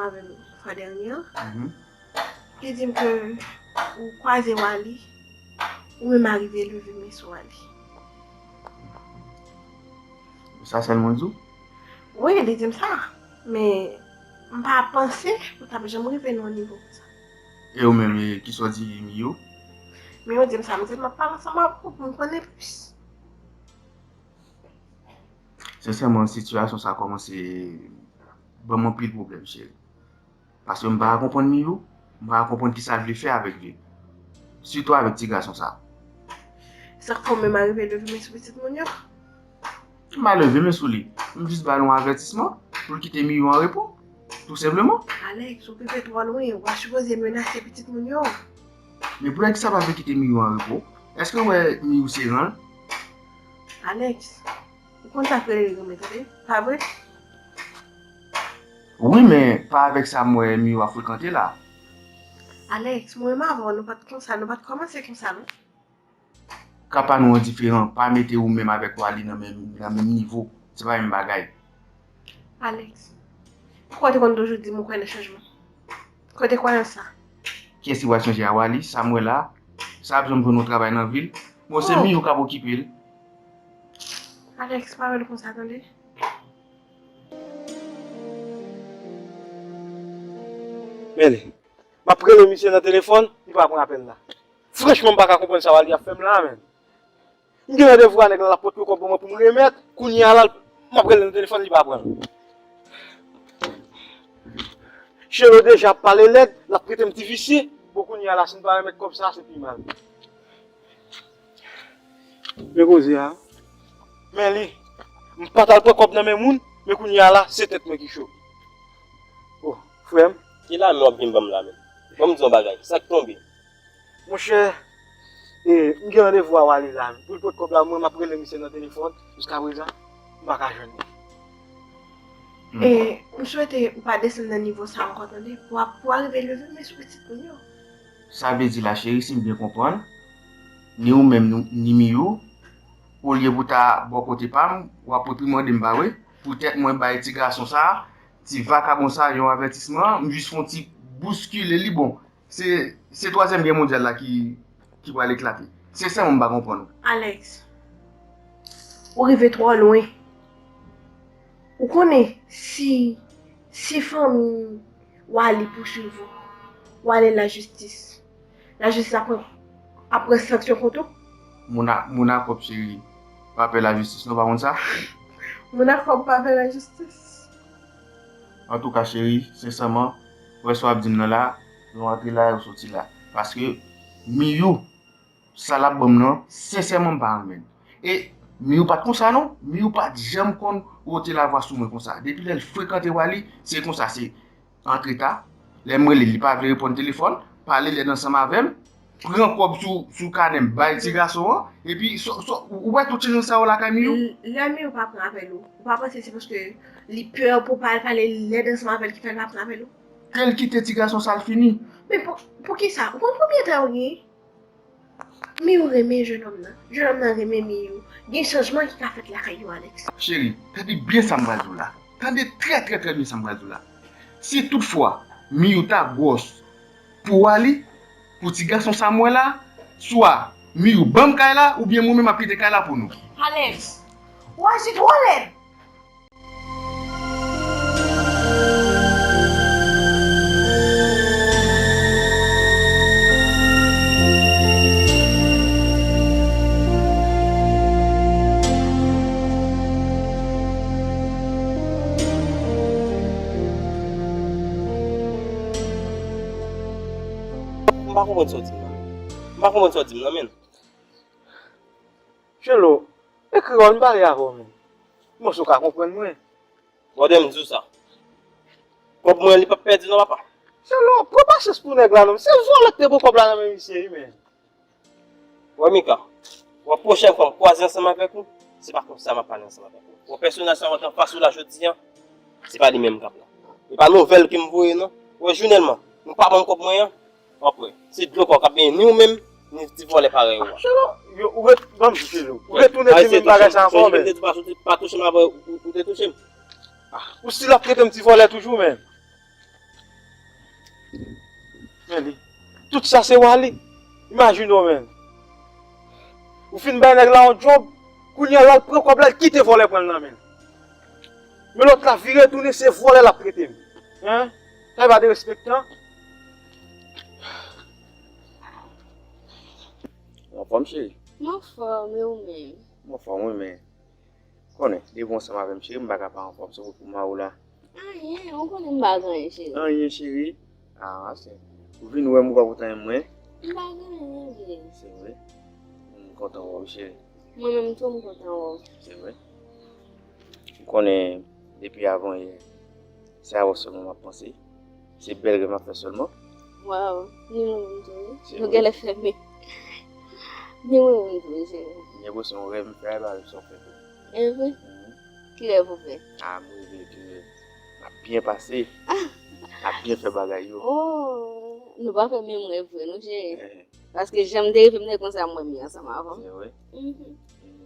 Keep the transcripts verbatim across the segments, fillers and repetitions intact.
Avè m fwa dènye an. Mhm. Li di m ke ou kwaze Wally, ou menm arive leve men sou Wally. Sa sèlman l di w? Wi, li di m sa. Men, m pa panse ou t ap janm rive nan yon nivo konsa. E ou menm, e, kisa w di Miyou? Miyou di m sa, m di l m ap pale ansanm avè w pou m konnen plis. Sensèman, sitiyasyon sa kòmanse ban m anpil pwoblèm, cheri. Paske m pa ka konprann Miyou, m pa ka konprann kisa l vle fè avèk Viv. Sitou avèk ti gason sa. Sa k fè w menm arive leve men sou pitit moun yo? M pa leve men sou li. M jis ba l yon avètisman pou l kite Miyou an repo, tou senpleman. Alex, ou rive twò lwen, ou pa sipoze menase pitit moun yo. Men poutèt kisa pa vle kite Miyou an repo? Èske w wè Miyou se ran l? Alex, ou konn sa k rele renmen, tande? Pa vre? Wi, men pa avèk sa m wè Miyou ap frekante la. Alex, mwen menm avè w, nou pa t konsa, nou pa t kòmanse konsa, non. Ka pa nou an diferan, pa mete ou menm avèk Wally nan menm, nan menm nivo. Se pa menm bagay. Alex, poukò w te konn toujou di m ou kwè nan chanjman? Kote kwayans sa? Kiyès ki pral chanje a Wally? Sa m wè la, sa ap janm jwenn yon travay nan vil. Bon, se Miyou k ap okipe l. Alex, pa wè l konsa, tande. Men li, m ap rele misye nan telefòn, li pa pran apèl la. Franchman, m pa ka konprann sa Wally ap fè m la, menm. M gen randevou a nèg la, l ap pote kòb ban mwen pou m remèt. Kounye a la, m ap rele nan telefòn, li pa pran l. Chelo deja ap pale lèd, l ap trete m ti visye. Bon, kounye a la, si m pa remèt kòb sa, se pi mal. Men koze a. Men li, m pa t al pran kòb nan men moun, men kounye a la, se tèt mwen ki cho. Oh, frè m. Ki la men w ap vin ban m la menm? Ban m di w yon bagay, sa k tonbe? Monchè, e, m gen randevou a Wally la. Pou l pot kòb la, mwen, m ap rele misye nan telefòn. Jiskaprezan, m pa ka jwenn li. Hmm. E, m swete ou pa desann nan nivo sa ankò, tande. Pou w ap, pou w arive leve men sou pitit moun yo. Sa vle di la, cheri, si m byen konprann, ni ou menm, ni, ni Miyou, olye pou ta bò kote pa m, w ap reprimande m, pa vre? Poutèt mwen bay ti gason sa, ti vakabon sa, yon avètisman, m jis fè yon ti bouskile li, bon. Se, se twazyèm gè mondyal la ki, ki pral eklate. Sensèman, m pa konprann ou. Alex, ou rive twò lwen. Ou konnen, si, si fanmi Wally pouswiv ou, ou ale lajistis. Lajistis ap pran, ap pran sanksyon kont ou. Moun a, moun a kòb, cheri, pa pè lajistis, non, pa konn sa? Moun a kòb pa pè lajistis. Antouka, cheri, sensèman, wè sa w ap di m nan la, nou antre la, yo soti la. Paske Miyou, sa l ap ban m nan, sensèman, m pa renmen l. E Miyou pa t konsa, non. Miyou pa t janm konn wote lavwa sou mwen konsa. Depi lè l frekante Wally, se konsa, se antre ta. Lè m rele l, li pa vle reponn telefòn, pale lèd ansanm avè m. Pran kòb sou, sou kanè m, bay ti gason an, epi so, so, ou wè tout challenge sa yo lakay Miyou? L-, lè Miyou pa pran apèl ou, ou pa panse se paske li pè pou pa al pale lèd ansanm avè l ki fè l pa pran apèl ou? Ke l kite ti gason sa l fini. Men pou, poukisa? Ou konn konbyen tan yo genyen? Miyou renmen jennonm nan. Jennonm nan renmen Miyou. Gen chanjman ki ka fèt lakay yo, Alex. Cheri, tande byen sa m pral di w la. Tande trè, trè, trè byen sa m pral di w la. Si toutfwa Miyou ta gwòs pou Wally, pou ti gason sa m wè la, swa Miyou ban m kay la, oubyen mwen menm m ap kite kay la pou nou. Alex, ou aji twò lèd. M pa konprann sa w di m nan, men. M pa konprann sa w di m nan, men. Chelo, e kreyòl m pale avè w, men. Bon, si w ka konprann mwen. Brother, m di w sa. Kòb mwen, li p ap pèdi non, papa. Chelo, pran pasyans pou nèg la, non. Se vòlè k te pran kòb la nan men misye, wi, men. Wè, Mika, wè, pwochèn fwa m kwaze ansanm avèk ou, se pa konsa m ap pale ansanm avèk ou. Wè, pèsonaj sa w wè k anfas ou la jodi a, se pa li menm k ap la. E pa nouvèl ke m voye, non. Wè, Junelman, nou pa ban m kòb mwen an, w ap wè. Se dlo pa w k ap benyen ni ou menm, ni ti vòlè parèy ou a. Chelo, yo, ou ret, ban m di Chelo. Ou retounen di menm bagay sa ankò, men. Sa vle di pa touche m avè ou, ou te touche m. Ah, ou still ap trete m ti vòlè toujou, men. Men li. Tout sa se wa li. Imajine w, men. Ou fin bay nèg la yon djòb, kounye a l al pran kòb la, l kite vòlè pran l nan men l. Men lòt la vire tounen, se vòlè l ap trete m. Hein? Sa e pa derespektan? Ou anfòm, cheri? M anfòm, e ou menm? M anfòm, wi, men konnen, depi w ansanm avè m, cheri, m pa ka pa anfòm, se pou ma ou la. Anyen, ou konnen m pa gen anyen, cheri. Anyen, cheri? Ah, se. Ou vin wè m, ou pa pote anyen mwen? M pa gen anyen vre. Se vre? M kontan wè w, cheri. Mwen menm tou, m kontan wè w. Se vre? Ou konnen, depi avan yè, se a ou sèlman m ap panse. Se bèl rèv m ap fè sèlman. Waw, ni mwen menm tou, wi. Se vre. Nou genlè fèmen. Ni mwen menm tou, cheri. M gen enpresyon rèv m fè a, e pa rèv sa w fè tou. E vre? Mhm. Ki rèv ou fè? Ah, m reve ke n ap byen pase. N ap byen fè bagay yo. Oh, nou pa fè menm rèv vre, non, cheri. Eh. Paske jan m te reve m te konsa m wè m ye ansanm avè w. Se vre? Mhm.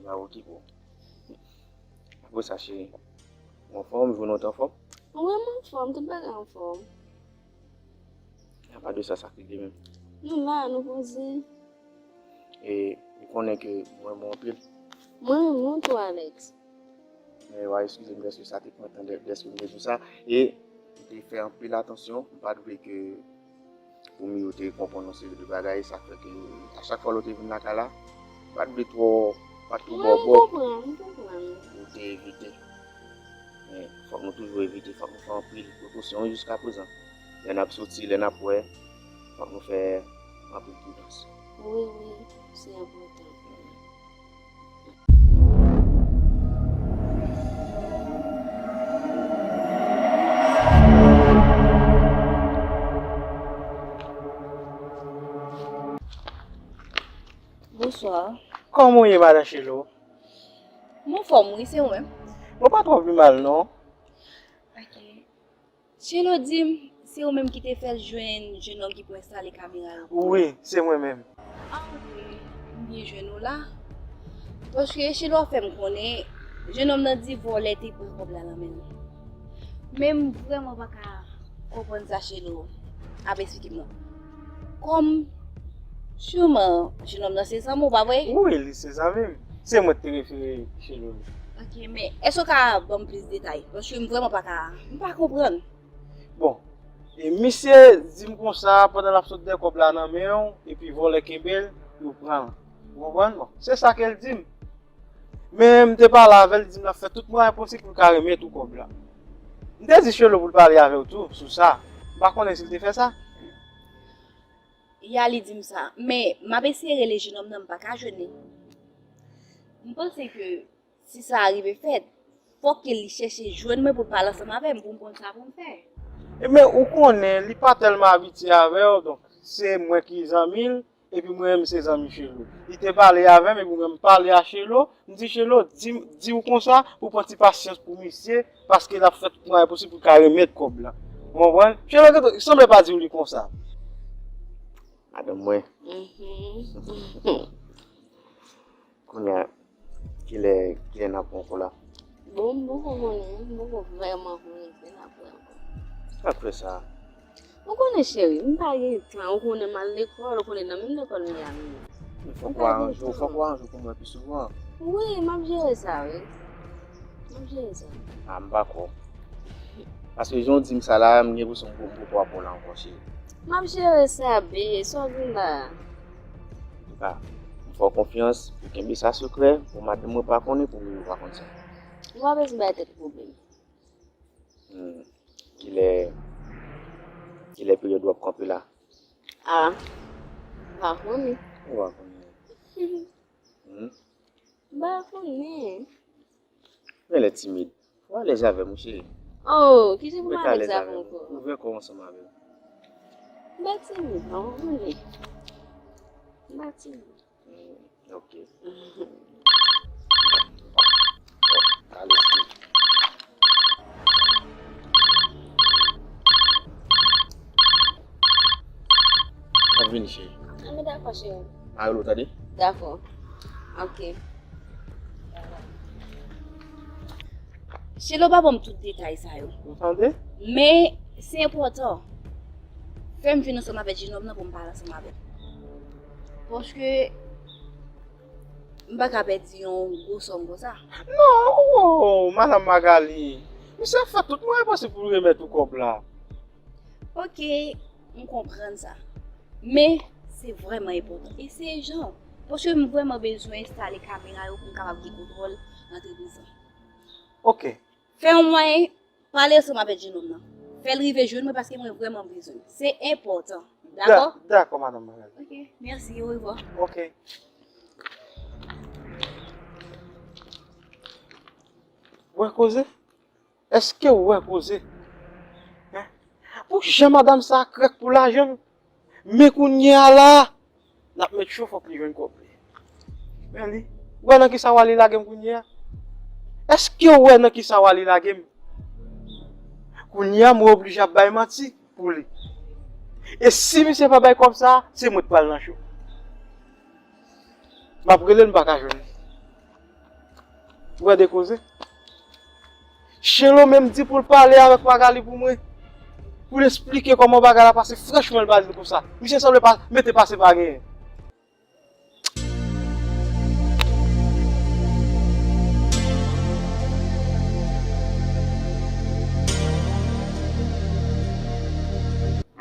M pa okipe w. Apre sa, cheri, ou anfòm, jounen w te anfòm? Wi, m anfòm, tout bagay anfòm. Apa de sa, sa k rive menm? Nou la, nou poze. E, ou konnen ke m renmen w anpil. Mwen renmen w tou, Alex. Men, w a eskize m dèske sa te pran tan, dè-, dèske m te di w sa. E, m te fè anpil atansyon, m pa t vle ke pou Milo te konprann yon seri de bagay, sa k fè ke a chak fwa lè w te vin lakay la, m pa t vle twò, pa t twò bòbò. Mwen, m konprann, m konprann. Ou te evite. Men, fòk nou toujou evite, fòk nou fè anpil prekosyon jiskaprezan. Lè n ap soti, lè n ap wè, fòk nou fè anpil pridans. Wi, wi, se enpòtan. Bonswa. Kòman w ye, madan Chelo? M anfòm, wi, se ou menm? Mwen pa twò pi mal, non. Ok. Chelo di m, se ou menm ki te fè l jwenn jennonm ki pou enstale kamera yo pou ou. Wi, se mwen menm. Ah, ok. M byen jwenn ou la. Paske Chelo ap fè m konnen, jennonm nan di vòlè te pran kòb la nan men l. Men m vrèman pa ka konprann sa Chelo ap esplike m nan. Kòm, siman, jennonm nan se zanmi w, pa vre? Wi, li se zanmi m. Se mwen ki te refere Chelo li. Ok, men èske w ka ban m plis detay? Paske m vrèman pa ka, m pa konprann. Bon, e misye di m konsa, pandan l ap sot dèyè kòb la nan men w, epi vòlè kenbe l, yo pran l. Ou konprann? Bon, se sa ke l di m. Men m te pale avè l, li di m l ap fè tout mwayen posib pou l ka remèt ou kòb la. M te di Chelo pou l pale avè w tou sou sa. M pa konnen si l te fè sa. Ya, li di m sa. Men, m ap eseye rele jennonm nan, m pa ka jwenn li. M panse ke si sa rive fèt, fòk ke li chèche jwenn mwen pou l pale ansanm avè m, pou m konn sa pou m fè. Ebyen, ou konnen, li pa tèlman abitye avè w, donk, se mwen ki zanmi l, epi mwen menm se zanmi Chelo. Li te pale avè m, epi mwen menm pale a Chelo, m di Chelo, di, di w konsa, pou pran ti pasyans pou misye, paske l ap fè tout mwayen posib pou l ka remèt kòb la. Ou konprann? Chelo gentan, sanble pa di w li konsa. Madanm mwen. Mhm. Kounye a, kilè, kilè n ap pran kou la? Bon, m poko konnen, m poko vrèman konnen kilè n ap pran kou. Sa k fè sa? Ou konnen, cheri, m pa gen tan, ou konnen m al lekòl, ou konnen nan menm lekòl m ye a menm. Fòk w aranje w, fòk w aranje w pou m wè pi souvan. Wi, m ap jere sa, wi. M ap jere sa. A, m pa kwè w. Paske jan w di m sa la, m gen enpresyon m poko ap wè w la ankò, cheri. M ap jere sa, bebe, sa w di m la. Antouka, m fè w konfyans, ou kenbe sa sekrè, pou madanm mwen pa konnen, pou Milo pa konn sa. Ou pa bezwen bay tèt ou pwoblèm. Hmm. Kilè, kilè peryòd w ap kanpe la? A, m pa konnen. Ou pa konnen? Hmm? M pa konnen. Genlè timid. Ou alèz avè m, wi, cheri. Oh, kijan pou m alèz avè w ankò? Ouvè kò w ansanm avè m. M pa timid, non, m konnen. M pa timid. Hmm, ok. Alèz tou. M ap vini, cheri. Anben, dakò, cheri. M a rele w, tande? Dakò. Ok. Chelo pa ban m tout detay sa yo. Ou tande? Men, se enpòtan. Fè m vin ansanm avèk jenòm nan pou m pale ansanm avè l. Paske m pa ka pèdi yon gwo sòm konsa. Non, oh, Madanm Magali, misye ap fè tout mwayen posib pou l remèt ou kòb la. Ok, m konprann sa. Men, se vrèman enpòtan. E se ijan. Paske m vrèman bezwen enstale kamera yo pou m kapab gen kontwòl antrepriz lan. Ok. Fè yon mwayen, pale ansanm avèk jenòm nan. Fè l rive jwenn mwen paske mwen vrèman bezwen l. Se enpòtan. Dakò? Da-, dakò, Madanm Magali. Ok, mèsi, orevwa. Ok. Wè koze? Èske w wè koze? Hein? Pou jan madanm sa a krèk pou lajan l, men kounye a la, n ap met cho, fòk li jwenn kòb li. Men li, ou wè nan kisa w ale lage m kounye a? Èske w wè nan kisa w ale lage m? Kounye a, mwen oblije ap bay manti pou li. E si misye pa bay kòb sa a, se mwen k pral nan cho. M ap rele l, m pa ka jwenn li. Ou wè de koze? Chelo menm di pou l pale avèk Magali pou mwen. Pou l esplike kòman bagay la pase. Franchman, l pa di l konsa. Misye sanble pa mete pase pa genyen.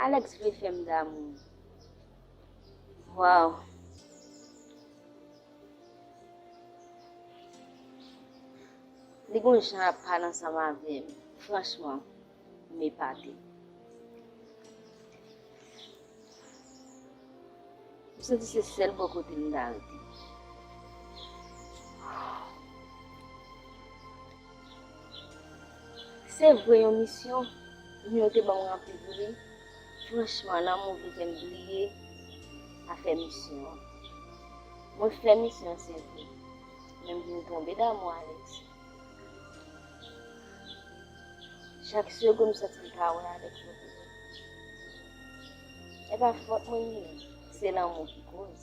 Alex vle fè m damou. Waw. Li gon jan ap pale ansanm avè m. Franchman, m epate. M santi se sèl bò kote m ta rete. Se vre yon misyon, men yo te ban m ranpli pou li. Franchman, lanmou vle fè m bliye afè misyon an. Mwen fè misyon, se vre, men m vin tonbe damou Alex. Chak segonn m santi m ka wè avèk lòt moun. E pa fòt mwen li ye, se lanmou ki koz.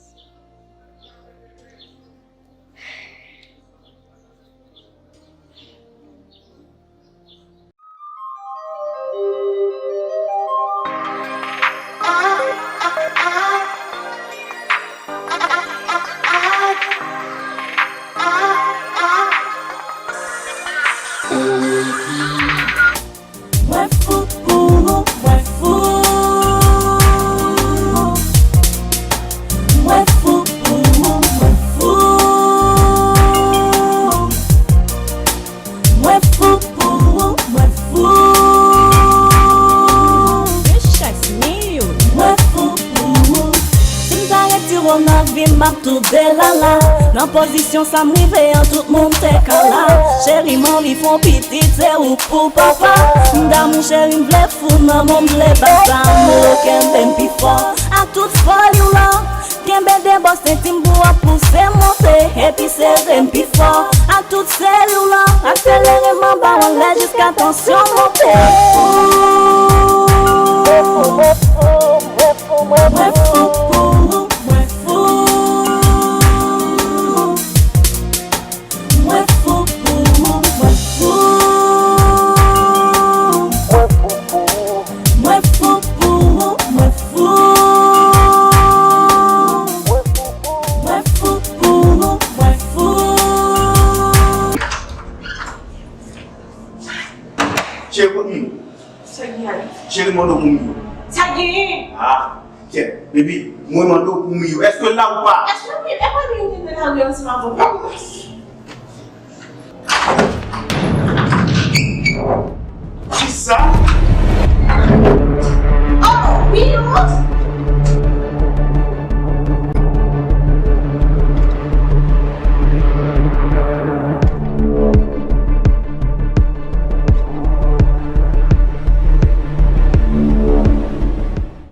Mwen fou pou ou, mwen fou. Mwen fou pou ou, mwen fou. Mwen fou pou ou, mwen fou. Richesse Miyou. Mwen fou pou ou. Si m ta retire w nan vi m, m ap tou delala. Nan pozisyon sa m rive an, tout moun te ka la. Cheri, m anvi fè yon pitit, se ou pou papa. M damou cheri, m vle fou nan mond, m vle bata. M vle kenbe m pi fò ak tout foli w lan. Kenbe de bò senti m pou w ap pouse m monte, epi sere m pi fò ak tout seri w lan. Akselere m anba w anlè jiska tansyon monte. Mwen fou pou ou, mwen fou. Mwen fou pou ou, mwen fou. Mwen fou pou ou, mwen fou. Mwen fou pou ou, mwen fou. Cheri, kot Miyou? Sa k gen? Cheri, mande w pou Miyou. Sa k genyen? Ah, kèt. Baby, mwen mande w pou Miyou. Èske l la ou pa? Èske Miyou, e pa Miyou ki te nan lari ansanm avè w?